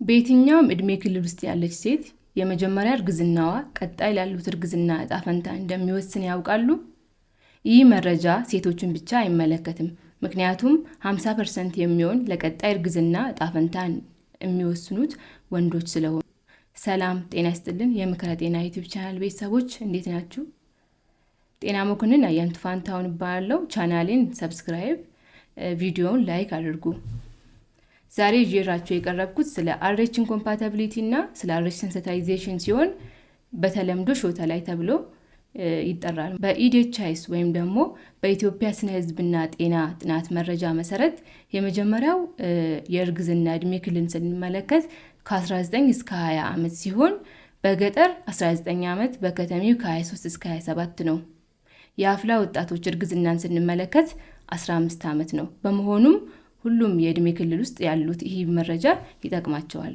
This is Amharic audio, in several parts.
በየትኛውም ዕድሜ ክልል ውስጥ ያለች ሴት የመጀመሪያ እርግዝናዋ ቀጣይ ላሉት እርግዝና እጣ ፈንታ እንደሚወስን ያውቃሉ? ይህ መረጃ ሴቶችን ብቻ አይመለከትም። ምክንያቱም 50% የሚሆን ለቀጣይ እርግዝና እጣ ፈንታ የሚወስኑት ወንዶች ስለሆኑ። ሰላም ጤና ይስጥልን። የምክረ ጤና YouTube channel ቤተሰቦች፣ እንዴት ናችሁ? ጤና መኮንን አያንቱ ፋንታሁን እባላለሁ። ቻናሌን subscribe፣ ቪዲዮውን like አድርጉ። ዛሬ ይዤላችሁ የቀረብኩት ስለ RH incompatibility እና ስለ RH sensitization ሲሆን በተለምዶ ሾተላይ ተብሎ ይጠራል። በ EDHS ወይም ደግሞ በኢትዮጵያ ስነ ሕዝብና ጤና ጥናት መረጃ መሰረት የመጀመሪያው የእርግዝና እድሜ ክልልን ስንመለከት ከ19 እስከ 20 ዓመት ሲሆን በገጠር 19 ዓመት፣ በከተሜው ከ23 እስከ 27 ነው። የአፍላ ወጣቶች እርግዝናን ስንመለከት 15 ዓመት ነው። በመሆኑም ሁሉም የእድሜ ክልል ውስጥ ያሉት ይህ መረጃ ይጠቅማቸዋል።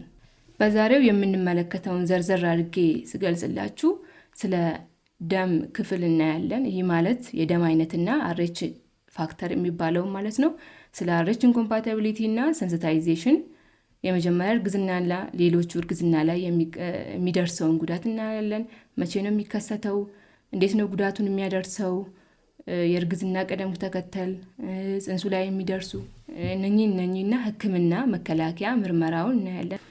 በዛሬው የምንመለከተውን ዘርዘር አድርጌ ስገልጽላችሁ ስለ ደም ክፍል እናያለን። ይህ ማለት የደም አይነትና RH factor የሚባለው ማለት ነው። ስለ RH incompatibility እና sensitization፣ የመጀመሪያ እርግዝናና ሌሎቹ እርግዝና ላይ የሚደርሰውን ጉዳት እናያለን። መቼ ነው የሚከሰተው? እንዴት ነው ጉዳቱን የሚያደርሰው? የእርግዝና ቅደም ተከተል፣ ጽንሱ ላይ የሚደርሱ እነኚህና ሕክምና፣ መከላከያ፣ ምርመራውን እናያለን።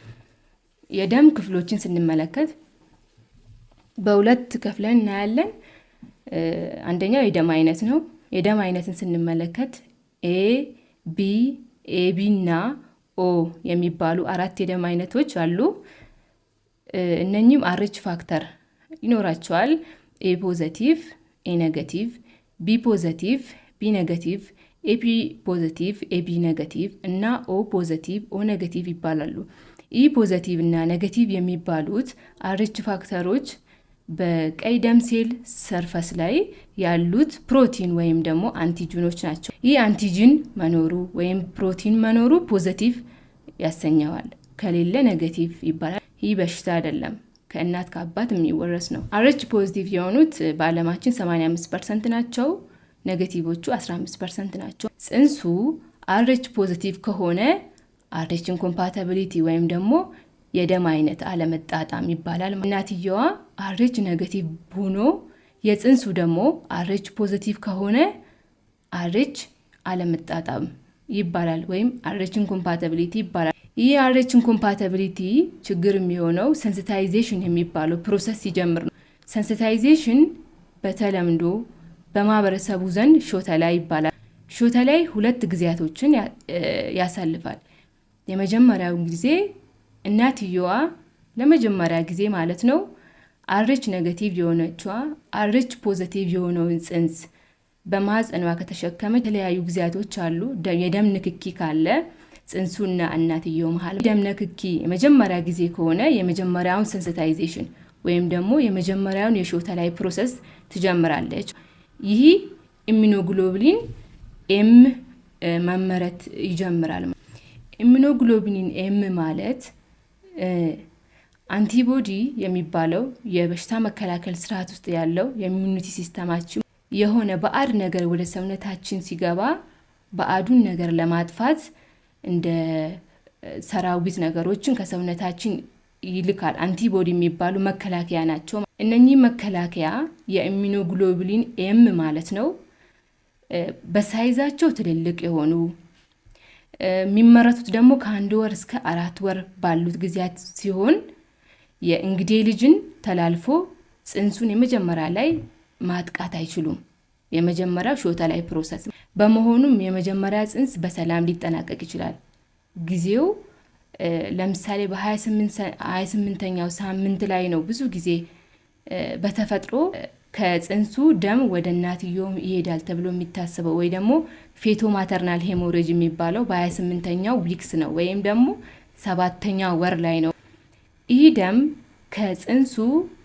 የደም ክፍሎችን ስንመለከት በሁለት ከፍለን እናያለን። አንደኛው የደም አይነት ነው። የደም አይነትን ስንመለከት A፣ B፣ AB እና O የሚባሉ አራት የደም አይነቶች አሉ። እነኚህም RH factor ይኖራቸዋል። A positive፣ A negative፣ B positive፣ B negative፣ AB positive፣ AB negative እና O positive፣ O negative ይባላሉ። ይህ positive እና negative የሚባሉት RH factor ኦች በቀይ ደም ሴል surface ላይ ያሉት ፕሮቲን ወይም ደግሞ antigen ኦች ናቸው። ይህ antigen መኖሩ ወይም ፕሮቲን መኖሩ positive ያሰኘዋል፣ ከሌለ negative ይባላል። ይህ በሽታ አይደለም፣ ከእናት ከአባት የሚወረስ ነው። RH positive የሆኑት በዓለማችን 85% ናቸው። Negative ኦቹ 15% ናቸው። ጽንሱ RH positive ከሆነ RH incompatibility ወይም ደግሞ የደም አይነት አለመጣጣም ይባላል። እናትየዋ RH negative ሆኖ የጽንሱ ደግሞ RH positive ከሆነ RH አለመጣጣም ይባላል ወይም RH incompatibility ይባላል። ይህ RH incompatibility ችግር የሚሆነው sensitization የሚባለው process ሲጀምር ነው። Sensitization በተለምዶ በማህበረሰቡ ዘንድ ሾተላይ ይባላል። ሾተላይ ሁለት ጊዜያቶችን ያሳልፋል። የመጀመሪያው ጊዜ እናትየዋ ለመጀመሪያ ጊዜ ማለት ነው RH negative የሆነችዋ RH positive የሆነውን ጽንስ በማህፀኗ ከተሸከመ የተለያዩ ጊዜያቶች አሉ። የደም ንክኪ ካለ ጽንሱና እናትየው መሀል ደም ንክኪ የመጀመሪያ ጊዜ ከሆነ የመጀመሪያውን sensitization ወይም ደግሞ የመጀመሪያውን የሾተላይ process ትጀምራለች። ይህ immunoglobulin M መመረት ይጀምራል። Immunoglobulin M ማለት antibody የሚባለው የበሽታ መከላከል ስርዓት ውስጥ ያለው የ immunity system ኣችን የሆነ ባዕድ ነገር ወደ ሰውነታችን ሲገባ ባዕዱን ነገር ለማጥፋት እንደ ሰራዊት ነገሮችን ከሰውነታችን ይልካል። Antibody የሚባሉ መከላከያ ናቸው። እነኚህ መከላከያ የ immunoglobulin M ማለት ነው። በ size ኣቸው ትልልቅ የሆኑ፣ የሚመረቱት ደግሞ ከ1 ወር እስከ 4 ወር ባሉት ጊዜያት ሲሆን የእንግዴ ልጅን ተላልፎ ጽንሱን የመጀመሪያ ላይ ማጥቃት አይችሉም። የመጀመሪያው ሾተላይ process በመሆኑም የመጀመሪያ ጽንስ በሰላም ሊጠናቀቅ ይችላል። ጊዜው ለምሳሌ በ28ኛው ሳምንት ላይ ነው ብዙ ጊዜ በተፈጥሮ ከጽንሱ ደም ወደ እናትየው ይሄዳል ተብሎ የሚታሰበው ወይ ደግሞ feto maternal hemorrhage የሚባለው በ28ኛው weeks ነው ወይም ደግሞ ሰባተኛ ወር ላይ ነው። ይህ ደም ከጽንሱ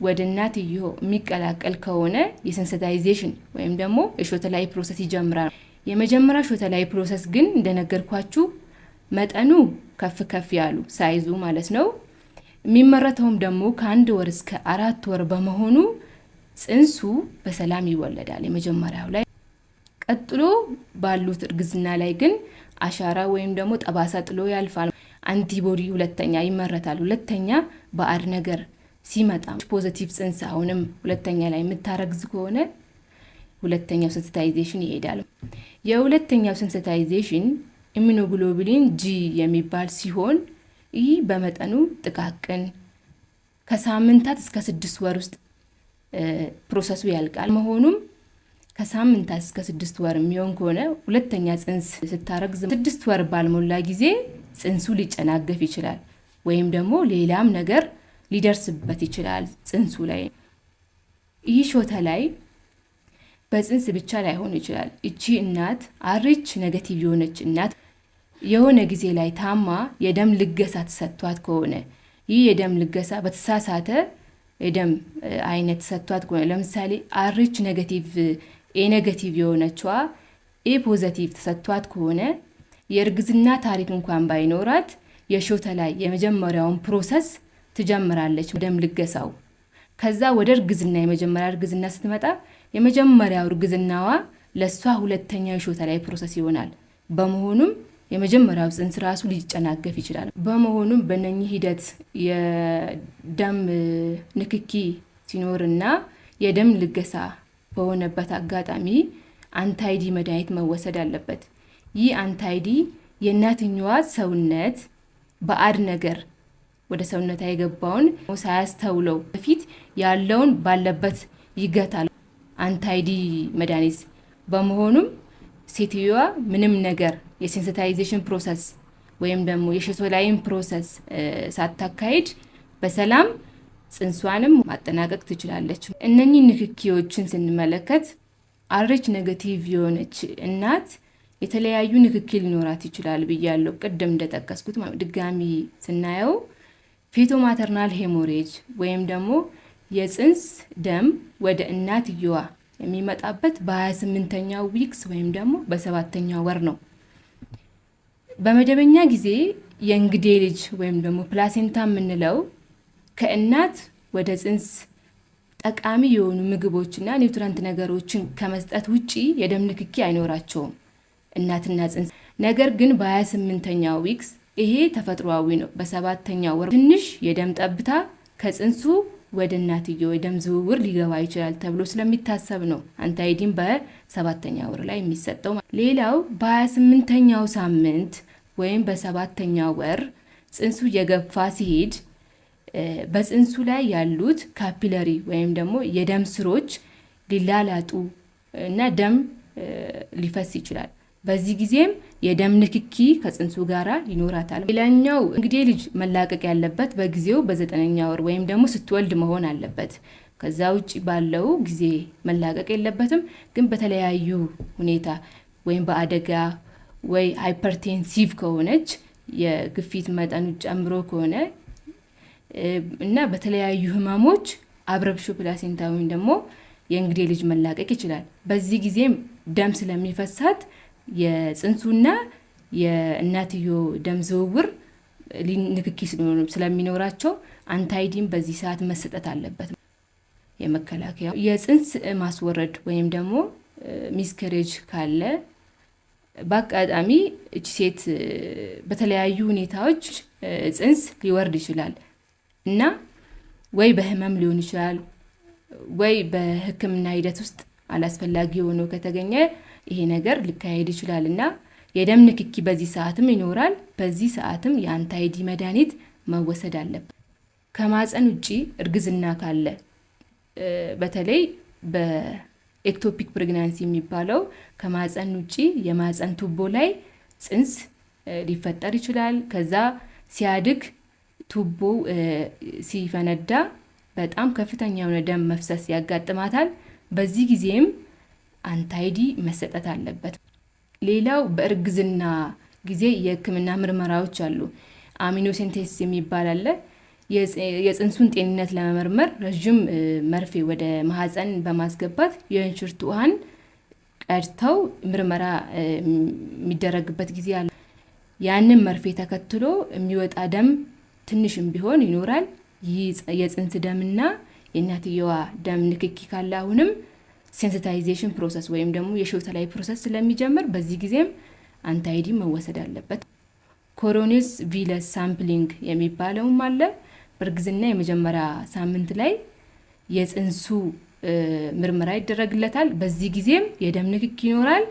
ወደ እናትየው የሚቀላቀል ከሆነ የ sensitization ወይም ደግሞ የሾተላይ process ይጀምራል። የመጀመሪያ ሾተላይ process ግን እንደነገርኳችሁ መጠኑ ከፍ ከፍ ያሉ size ኡ ማለት ነው። የሚመረተውም ደግሞ ከ1 ወር እስከ 4 ወር በመሆኑ ጽንሱ በሰላም ይወለዳል የመጀመሪያው ላይ። ቀጥሎ ባሉት እርግዝና ላይ ግን አሻራ ወይም ደግሞ ጠባሳ ጥሎ ያልፋል። Antibody ሁለተኛ ይመረታል። ሁለተኛ ባዕድ ነገር ሲመጣ positive ጽንስ አሁንም ሁለተኛ ላይ የምታረግዝ ከሆነ ሁለተኛው sensitization ይሄዳል። የሁለተኛው sensitization immunoglobulin G የሚባል ሲሆን ይህ በመጠኑ ጥቃቅን ከሳምንታት እስከ 6 ወር ውስጥ process ኡ ያልቃል። መሆኑም ከሳምንታት እስከ 6 ወር የሚሆን ከሆነ ሁለተኛ ጽንስ ስታረግዝ 6 ወር ባልሞላ ጊዜ ጽንሱ ሊጨናገፍ ይችላል፣ ወይም ደግሞ ሌላም ነገር ሊደርስበት ይችላል ጽንሱ ላይ። ይህ ሾተላይ በጽንስ ብቻ ላይሆን ይችላል። እቺ እናት RH negative የሆነች እናት የሆነ ጊዜ ላይ ታማ የደም ልገሳ ተሰጥቷት ከሆነ፣ ይህ የደም ልገሳ በተሳሳተ የደም አይነት ተሰጥቷት ከሆነ፣ ለምሳሌ RH negative፣ A negative የሆነችዋ A positive ተሰጥቷት ከሆነ፣ የእርግዝና ታሪክ እንኳን ባይኖራት የሾተላይ የመጀመሪያውን process ትጀምራለች፣ ደም ልገሳው። ከዛ ወደ እርግዝና፣ የመጀመሪያ እርግዝና ስትመጣ የመጀመሪያው እርግዝናዋ ለእሷ ሁለተኛው የሾተላይ process ይሆናል። በመሆኑም የመጀመሪያው ጽንስ ራሱ ሊጨናገፍ ይችላል። በመሆኑም በእነኚህ ሂደት የደም ንክኪ ሲኖርና የደም ልገሳ በሆነበት አጋጣሚ anti-D መድኃኒት መወሰድ አለበት። ይህ anti-D የእናትየዋ ሰውነት ባዕድ ነገር ወደ ሰውነቷ የገባውን ሳያስተውለው በፊት ያለውን ባለበት ይገታል anti-D መድኃኒት። በመሆኑም ሴትዮዋ ምንም ነገር የ sensitization process ወይም ደግሞ የሾተላይን process ሳታካሂድ በሰላም ጽንሷንም ማጠናቀቅ ትችላለች። እነኚህ ንክኪዎችን ስንመለከት RH negative የሆነች እናት የተለያዩ ንክኪ ሊኖራት ይችላል ብያለሁ፣ ቅድም እንደጠቀስኩት። ድጋሚ ስናየው fetomaternal hemorrhage ወይም ደግሞ የጽንስ ደም ወደ እናትየዋ የሚመጣበት በ28ኛው weeks ወይም ደግሞ በሰባተኛው ወር ነው። በመደበኛ ጊዜ የእንግዴ ልጅ ወይም ደግሞ placenta የምንለው ከእናት ወደ ጽንስ ጠቃሚ የሆኑ ምግቦችና nutrient ነገሮችን ከመስጠት ውጪ የደም ንክኪ አይኖራቸውም እናትና ጽንስ። ነገር ግን በ28ኛው weeks ይሄ ተፈጥሯዊ ነው። በሰባተኛው ወር ትንሽ የደም ጠብታ ከጽንሱ ወደ እናትየው የደም ዝውውር ሊገባ ይችላል ተብሎ ስለሚታሰብ ነው anti-D ን በሰባተኛ ወር ላይ የሚሰጠው። ሌላው በ28ኛው ሳምንት ወይም በሰባተኛው ወር ጽንሱ እየገፋ ሲሄድ በጽንሱ ላይ ያሉት capillary ወይም ደግሞ የደም ስሮች ሊላላጡ እና ደም ሊፈስ ይችላል። በዚህ ጊዜም የደም ንክኪ ከጽንሱ ጋራ ይኖራታል። ሌላኛው እንግዲህ ልጅ መላቀቅ ያለበት በጊዜው በዘጠነኛ ወር ወይም ደግሞ ስትወልድ መሆን አለበት። ከዛ ውጭ ባለው ጊዜ መላቀቅ የለበትም። ግን በተለያዩ ሁኔታ ወይም በአደጋ ወይ hypertensive ከሆነች፣ የግፊት መጠኑ ጨምሮ ከሆነ እና በተለያዩ ህመሞች abruptio placenta ወይም ደግሞ የእንግዴ ልጅ መላቀቅ ይችላል። በዚህ ጊዜም ደም ስለሚፈሳት የጽንሱና የእናትዮ ደም ዝውውር ንክኪ ስለሚኖራቸው anti-D ም በዚህ ሰዓት መሰጠት አለበት። የመከላከያ የጽንስ ማስወረድ ወይም ደግሞ miscarriage ካለ፣ በአጋጣሚ እቺ ሴት በተለያዩ ሁኔታዎች ጽንስ ሊወርድ ይችላል እና ወይ በህመም ሊሆን ይችላል ወይ በሕክምና ሂደት ውስጥ አላስፈላጊ ሆኖ ከተገኘ ይሄ ነገር ሊካሄድ ይችላል እና የደም ንክኪ በዚህ ሰዓትም ይኖራል። በዚህ ሰዓትም የ anti-D መድኃኒት መወሰድ አለበት። ከማህፀን ውጪ እርግዝና ካለ፣ በተለይ በ ectopic pregnancy የሚባለው ከማህፀን ውጪ የማህፀን ቱቦ ላይ ጽንስ ሊፈጠር ይችላል። ከዛ ሲያድግ ቱቦ ሲፈነዳ በጣም ከፍተኛ የሆነ ደም መፍሰስ ያጋጥማታል። በዚህ ጊዜም anti-D መሰጠት አለበት። ሌላው በእርግዝና ጊዜ የህክምና ምርመራዎች አሉ። Amniocentesis የሚባል አለ። የጽንሱን ጤንነት ለመመርመር ረዥም መርፌ ወደ ማህፀን በማስገባት የእንሽርት ውሃን ቀድተው ምርመራ የሚደረግበት ጊዜ አለ። ያንን መርፌ ተከትሎ የሚወጣ ደም ትንሽም ቢሆን ይኖራል። ይህ የጽንስ ደምና የእናትየዋ ደም ንክኪ ካለ አሁንም sensitization process ወይም ደግሞ የሾተላይ process ስለሚጀምር በዚህ ጊዜም anti-D መወሰድ አለበት። Chorionic villus sampling የሚባለውም አለ። በእርግዝና የመጀመሪያ ሳምንት ላይ የጽንሱ ምርመራ ይደረግለታል። በዚህ ጊዜም የደም ንክኪ ይኖራል።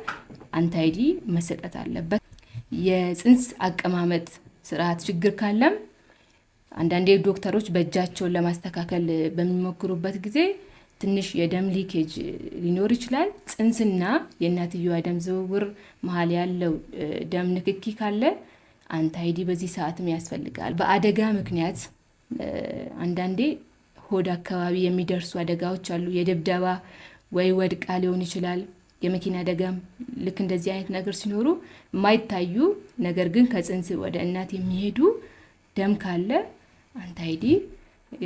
Anti-D መሰጠት አለበት። የጽንስ አቀማመጥ ስርዓት ችግር ካለም አንዳንዴ ዶክተሮች በእጃቸውን ለማስተካከል በሚሞክሩበት ጊዜ ትንሽ የደም leakage ሊኖር ይችላል። ጽንስና የእናትየዋ ደም ዝውውር መሀል ያለው ደም ንክኪ ካለ anti-D በዚህ ሰዓትም ያስፈልጋል። በአደጋ ምክንያት አንዳንዴ ሆድ አካባቢ የሚደርሱ አደጋዎች አሉ። የድብደባ ወይ ወድቃ ሊሆን ይችላል። የመኪና አደጋም ልክ እንደዚህ አይነት ነገር ሲኖሩ የማይታዩ ነገር ግን ከጽንስ ወደ እናት የሚሄዱ ደም ካለ anti-D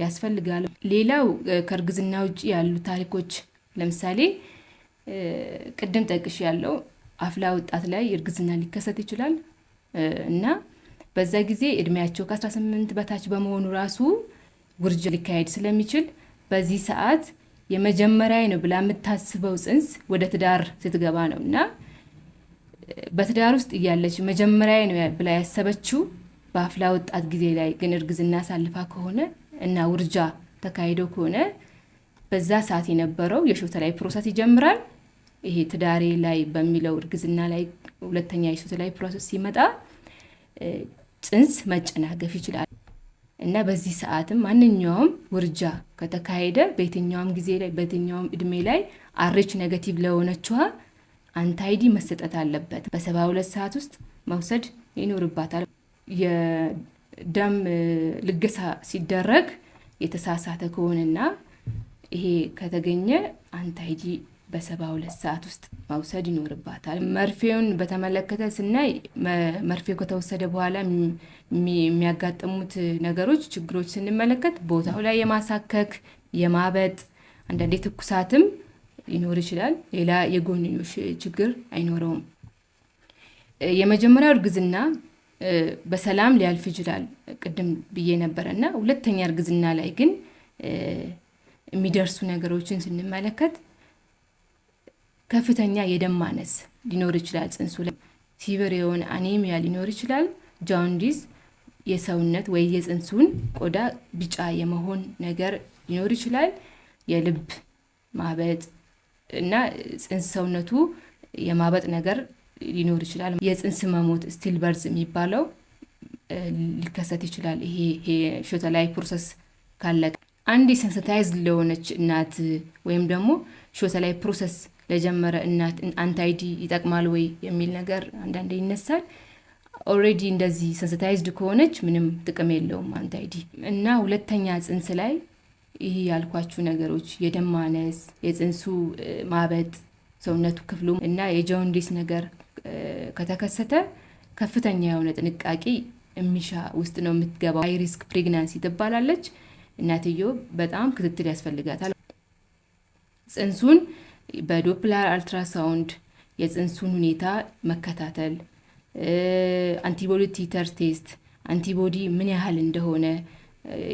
ያስፈልጋል። ሌላው ከእርግዝና ውጭ ያሉ ታሪኮች፣ ለምሳሌ ቅድም ጠቅሽ ያለው አፍላ ወጣት ላይ እርግዝና ሊከሰት ይችላል እና በዛ ጊዜ እድሜያቸው ከ18 በታች በመሆኑ ራሱ ውርጃ ሊካሄድ ስለሚችል፣ በዚህ ሰዓት የመጀመሪያ ነው ብላ የምታስበው ጽንስ ወደ ትዳር ስትገባ ነው እና በትዳር ውስጥ እያለች መጀመሪያ ነው ብላ ያሰበችው በአፍላ ወጣት ጊዜ ላይ ግን እርግዝና አሳልፋ ከሆነ እና ውርጃ ተካሂዶ ከሆነ በዛ ሰዓት የነበረው የሾተላይ process ይጀምራል። ይሄ ትዳሬ ላይ በሚለው እርግዝና ላይ ሁለተኛ የሾተላይ process ሲመጣ ጽንስ መጨናገፍ ይችላል እና በዚህ ሰዓትም ማንኛውም ውርጃ ከተካሄደ በየትኛውም ጊዜ ላይ፣ በየትኛውም እድሜ ላይ RH negative ለሆነችዋ anti-D መሰጠት አለበት። በ72 ሰዓት ውስጥ መውሰድ ይኖርባታል። የደም ልገሳ ሲደረግ የተሳሳተ ከሆነና ይሄ ከተገኘ anti-D በ72 ሰዓት ውስጥ መውሰድ ይኖርባታል። መርፌውን በተመለከተ ስናይ መርፌው ከተወሰደ በኋላ የሚያጋጥሙት ነገሮች፣ ችግሮች ስንመለከት ቦታው ላይ የማሳከክ፣ የማበጥ፣ አንዳንዴ ትኩሳትም ሊኖር ይችላል። ሌላ የጎንዮሽ ችግር አይኖረውም። የመጀመሪያው እርግዝና በሰላም ሊያልፍ ይችላል ቅድም ብዬ ነበረ እና ሁለተኛ እርግዝና ላይ ግን የሚደርሱ ነገሮችን ስንመለከት ከፍተኛ የደም ማነስ ሊኖር ይችላል። ጽንሱ ላይ severe የሆነ anemia ሊኖር ይችላል። Jaundice፣ የሰውነት ወይ የጽንሱን ቆዳ ቢጫ የመሆን ነገር ሊኖር ይችላል። የልብ ማበጥ እና ጽንስ ሰውነቱ የማበጥ ነገር ሊኖር ይችላል። የጽንስ መሞት፣ stillbirth የሚባለው ሊከሰት ይችላል። ይሄ ሾተላይ process ካለቀ አንድ sensitize ለሆነች እናት ወይም ደግሞ ሾተላይ process ለጀመረ እናት anti-D ይጠቅማል ወይ የሚል ነገር አንዳንዴ ይነሳል። Already እንደዚህ sensitized ከሆነች ምንም ጥቅም የለውም anti-D። እና ሁለተኛ ጽንስ ላይ ይህ ያልኳችሁ ነገሮች፣ የደም ማነስ፣ የጽንሱ ማበጥ፣ ሰውነቱ ክፍሉ እና የ jaundice ነገር ከተከሰተ ከፍተኛ የሆነ ጥንቃቄ የሚሻ ውስጥ ነው የምትገባው። High risk pregnancy ትባላለች። እናትየው በጣም ክትትል ያስፈልጋታል። ጽንሱን በ Doppler ultrasound የጽንሱን ሁኔታ መከታተል፣ antibody titer test፣ antibody ምን ያህል እንደሆነ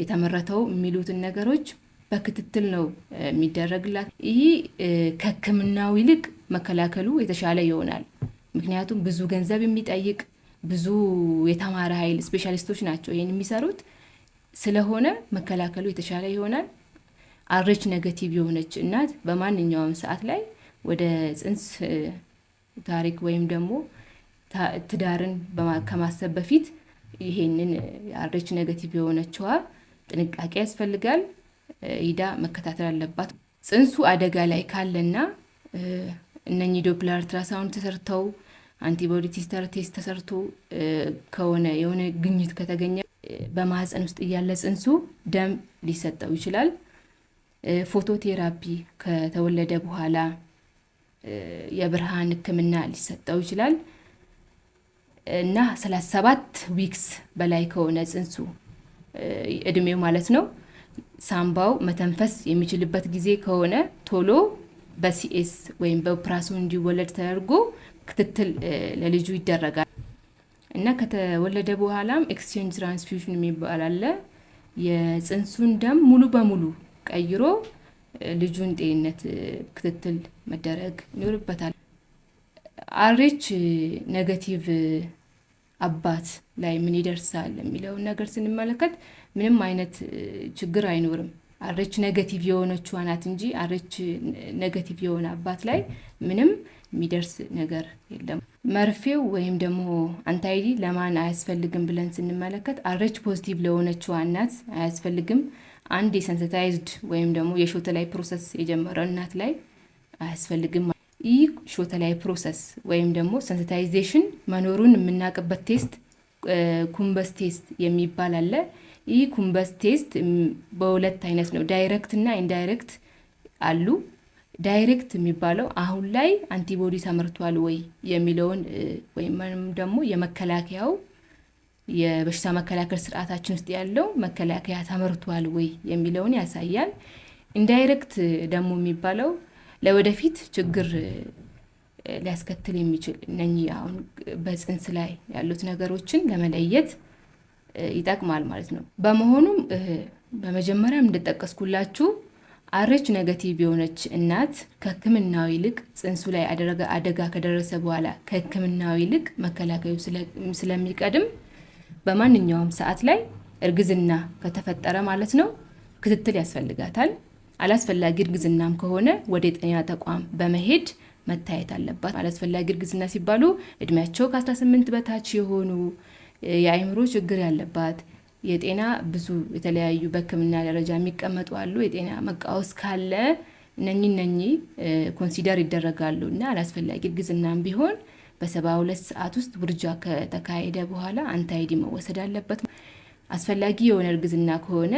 የተመረተው የሚሉትን ነገሮች በክትትል ነው የሚደረግላት። ይህ ከሕክምናው ይልቅ መከላከሉ የተሻለ ይሆናል። ምክንያቱም ብዙ ገንዘብ የሚጠይቅ፣ ብዙ የተማረ ኃይል፣ specialist ኦች ናቸው ይህን የሚሰሩት፣ ስለሆነ መከላከሉ የተሻለ ይሆናል። RH negative የሆነች እናት በማንኛውም ሰዓት ላይ ወደ ጽንስ ታሪክ ወይም ደግሞ ትዳርን ከማሰብ በፊት ይሄንን RH negative የሆነችዋ ጥንቃቄ ያስፈልጋል። ሂዳ መከታተል አለባት። ጽንሱ አደጋ ላይ ካለና እነኚህ Doppler ultrasound ተሰርተው፣ antibody titer test ተሰርቶ ከሆነ፣ የሆነ ግኝት ከተገኘ በማህፀን ውስጥ እያለ ጽንሱ ደም ሊሰጠው ይችላል። Phototherapy፣ ከተወለደ በኋላ የብርሃን ሕክምና ሊሰጠው ይችላል እና 37 weeks በላይ ከሆነ ጽንሱ እድሜው ማለት ነው፣ ሳምባው መተንፈስ የሚችልበት ጊዜ ከሆነ ቶሎ በ CS ወይም በኦፕራሲዮን እንዲወለድ ተደርጎ ክትትል ለልጁ ይደረጋል እና ከተወለደ በኋላም exchange transfusion የሚባል አለ። የጽንሱን ደም ሙሉ በሙሉ ቀይሮ ልጁን ጤንነት ክትትል መደረግ ይኖርበታል። RH negative አባት ላይ ምን ይደርሳል የሚለውን ነገር ስንመለከት ምንም አይነት ችግር አይኖርም። RH negative የሆነችዋ ናት እንጂ RH negative የሆነ አባት ላይ ምንም የሚደርስ ነገር የለም። መርፌው ወይም ደግሞ anti-D ለማን አያስፈልግም ብለን ስንመለከት RH positive ለሆነችዋ እናት አያስፈልግም። አንድ የ sensitized ወይም ደግሞ የ Shottley process የጀመረ እናት ላይ አያስፈልግም። ይህ Shottley process ወይም ደግሞ sensitization መኖሩን የምናውቅበት test Coombs test የሚባል አለ። ይህ Coombs test በሁለት አይነት ነው፣ direct እና indirect አሉ። Direct የሚባለው አሁን ላይ antibody ተመርቷል ወይ የሚለውን ወይም ደግሞ የመከላከያው የበሽታ መከላከል ስርዓታችን ውስጥ ያለው መከላከያ ተመርቷል ወይ የሚለውን ያሳያል። Indirect ደግሞ የሚባለው ለወደፊት ችግር ሊያስከትል የሚችል እነኚህ አሁን በጽንስ ላይ ያሉት ነገሮችን ለመለየት ይጠቅማል ማለት ነው። በመሆኑም በመጀመሪያም እንደጠቀስኩላችሁ RH negative የሆነች እናት ከሕክምናው ይልቅ ጽንሱ ላይ አደጋ ከደረሰ በኋላ ከሕክምናው ይልቅ መከላከዩ ስለሚቀድም በማንኛውም ሰዓት ላይ እርግዝና ከተፈጠረ ማለት ነው ክትትል ያስፈልጋታል። አላስፈላጊ እርግዝናም ከሆነ ወደ ጤና ተቋም በመሄድ መታየት አለባት። አላስፈላጊ እርግዝና ሲባሉ እድሜያቸው ከ18 በታች የሆኑ፣ የአእምሮ ችግር ያለባት፣ የጤና ብዙ የተለያዩ በሕክምና ደረጃ የሚቀመጡ አሉ። የጤና መቃወስ ካለ እነኚህ consider ይደረጋሉ እና አላስፈላጊ እርግዝናም ቢሆን በ72 ሰዓት ውስጥ ውርጃ ከተካሄደ በኋላ anti-D መወሰድ አለበት። አስፈላጊ የሆነ እርግዝና ከሆነ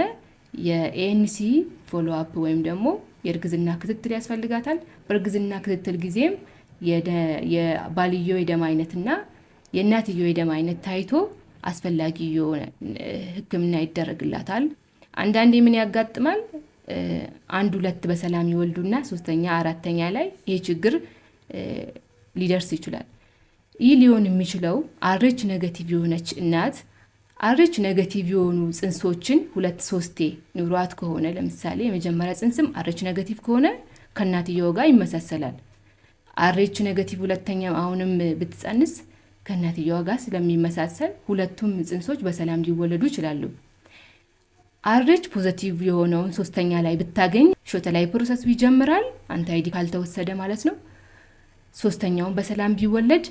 የ ANC follow up ወይም ደግሞ የእርግዝና ክትትል ያስፈልጋታል። በእርግዝና ክትትል ጊዜም የባልየው የደም አይነትና የእናትየው የደም አይነት ታይቶ አስፈላጊ የሆነ ሕክምና ይደረግላታል። አንዳንዴ ምን ያጋጥማል? አንድ ሁለት በሰላም ይወልዱና ሶስተኛ አራተኛ ላይ ይሄ ችግር ሊደርስ ይችላል። ይህ ሊሆን የሚችለው RH negative የሆነች እናት RH negative የሆኑ ጽንሶችን ሁለት ሶስቴ ኑሯት ከሆነ፣ ለምሳሌ የመጀመሪያ ጽንስም RH negative ከሆነ ከእናትየው ጋር ይመሳሰላል። RH negative ሁለተኛም አሁንም ብትጸንስ ከእናትየዋ ጋር ስለሚመሳሰል ሁለቱም ጽንሶች በሰላም ሊወለዱ ይችላሉ። RH positive የሆነውን ሶስተኛ ላይ ብታገኝ Shottley process ኡ ይጀምራል፣ anti-D ካልተወሰደ ማለት ነው። ሶስተኛውን በሰላም ቢወለድ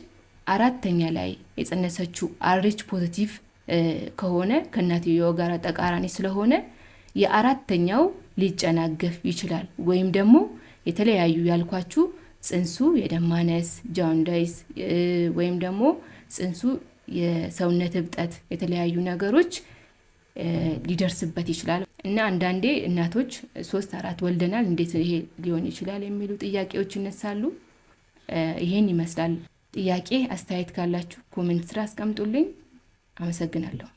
አራተኛ ላይ የጸነሰችው RH positive ከሆነ ከእናትየዋ ጋር ተቃራኒ ስለሆነ የአራተኛው ሊጨናገፍ ይችላል። ወይም ደግሞ የተለያዩ ያልኳችሁ ጽንሱ የደም ማነስ፣ jaundice ወይም ደግሞ ጽንሱ የሰውነት እብጠት የተለያዩ ነገሮች ሊደርስበት ይችላል እና አንዳንዴ እናቶች ሶስት አራት ወልደናል እንዴት ይሄ ሊሆን ይችላል የሚሉ ጥያቄዎች ይነሳሉ። ይሄን ይመስላል። ጥያቄ አስተያየት ካላችሁ comment ስር አስቀምጡልኝ። አመሰግናለሁ።